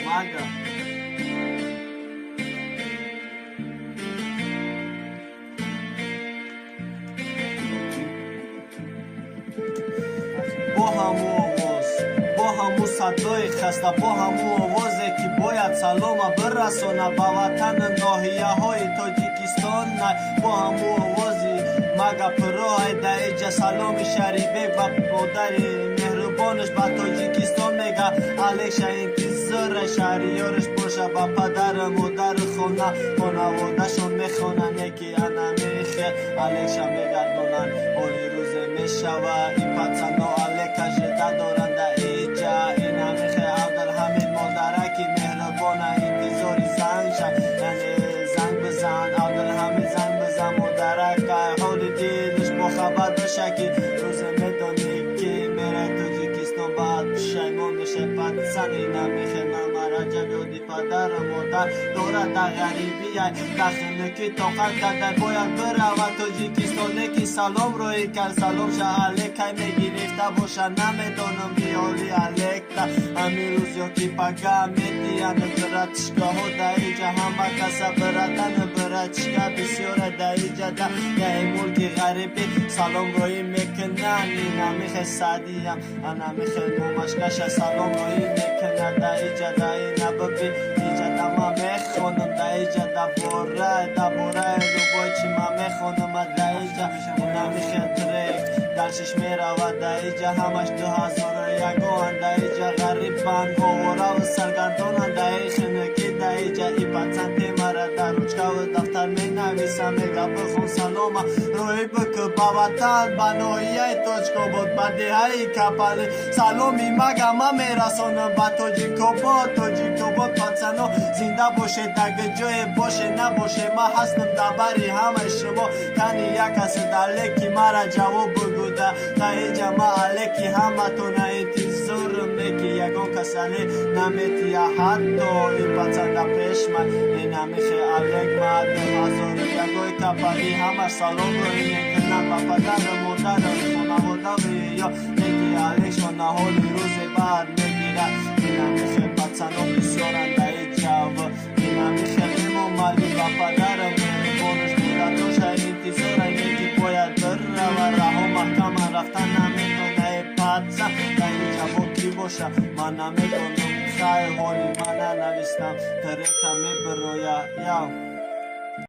Мага. Бо ҳаму овоз, бо ҳаму садои хаста, бо ҳаму овозе ки бояд салома бирасона ба ватану ноҳияҳои Тоҷикистон, бо ҳаму овози мага пурроҳай да иҷа саломи Шарибек ба модари меҳрубонаш ба Тоҷикистон мега. Алекша интизора шаҳриёраш боша ба падару модару хона хонаводашон мехонанд, неки ана мехе Алекша мегардонанд. Ҳоли рӯзе мешава ин пацано Алека жида доранд да иҷа. Ина мехе Абдулҳамид модараки меҳрубона интизори занг ша, яъне занг бизан, Абдулҳамид занг бизан модарака, ҳоли дилаш бохабар боша ки рӯзе медонӣ ки мерай Тоҷикистон, баъд пушаймон мешай пацан. Ина мехе Мамараҷаб ёди падару модар дорад дар ғарибияй, дар хунукӣ тоқат кардай, бояд биравад Тоҷикистон, леки салом роҳӣ кард. Саломша Алекай мегирифта боша, намедонам ҳоли Алекта ҳамин рӯз ё ки пага медиҳанд. Братишкаҳо да иҷа ҳама каса братану братишка бисёра да иҷа да яи мулки ғарибӣ салом роҳӣ мекунанд. Ина мехе Саъдиям ана мехе момашкаша салом роҳӣ мекунад да иҷа да ина биби иҷа да ман мехонам да иҷа да бораи да бораи любой чи ман мехонам да иҷа. Ина мехе трек даршиш меравад да иҷа, ҳамаш 2001 да иҷа ғарибанд, оворави саргардонанд да и хунукӣ да иҷа. И пацан темара дар ручкаву дафтар менависам, мега бихон салома роҳӣ бикӯ ба ватан, ба ноҳияи Тоҷикобод, ба деҳаи Капали. Саломи мага ман мерасонам ба Тоҷикобод. Тоҷикобод пацано зинда бошед, дар ҷое боше набоше, ман ҳастам дар бари ҳамаи шумо. Тани як касе далеки мара ҷавоб бугуда да иҷа, ма алеки ҳаматона интизорам, неки ягон касале наметия ҳатто ин пацан да пешма. Ина мехе Алек ма 2001 Капали ҳамаш салом роҳӣ мекунам ба падару модару хонаводави ё, неки Алекшона ҳоли рӯзе баъд мегирад. Ина мехе пацано бисёранд да иҷав. Ина мехе Эмомалӣ ба падару меҳрубонаш будатоша интизора, неки бояд бирава раҳо маҳкама рафтан наметона паца. Да иҷа бо кӣ боша ман намедонам, хай ҳоли ман нанавистам, трека мебироя яв.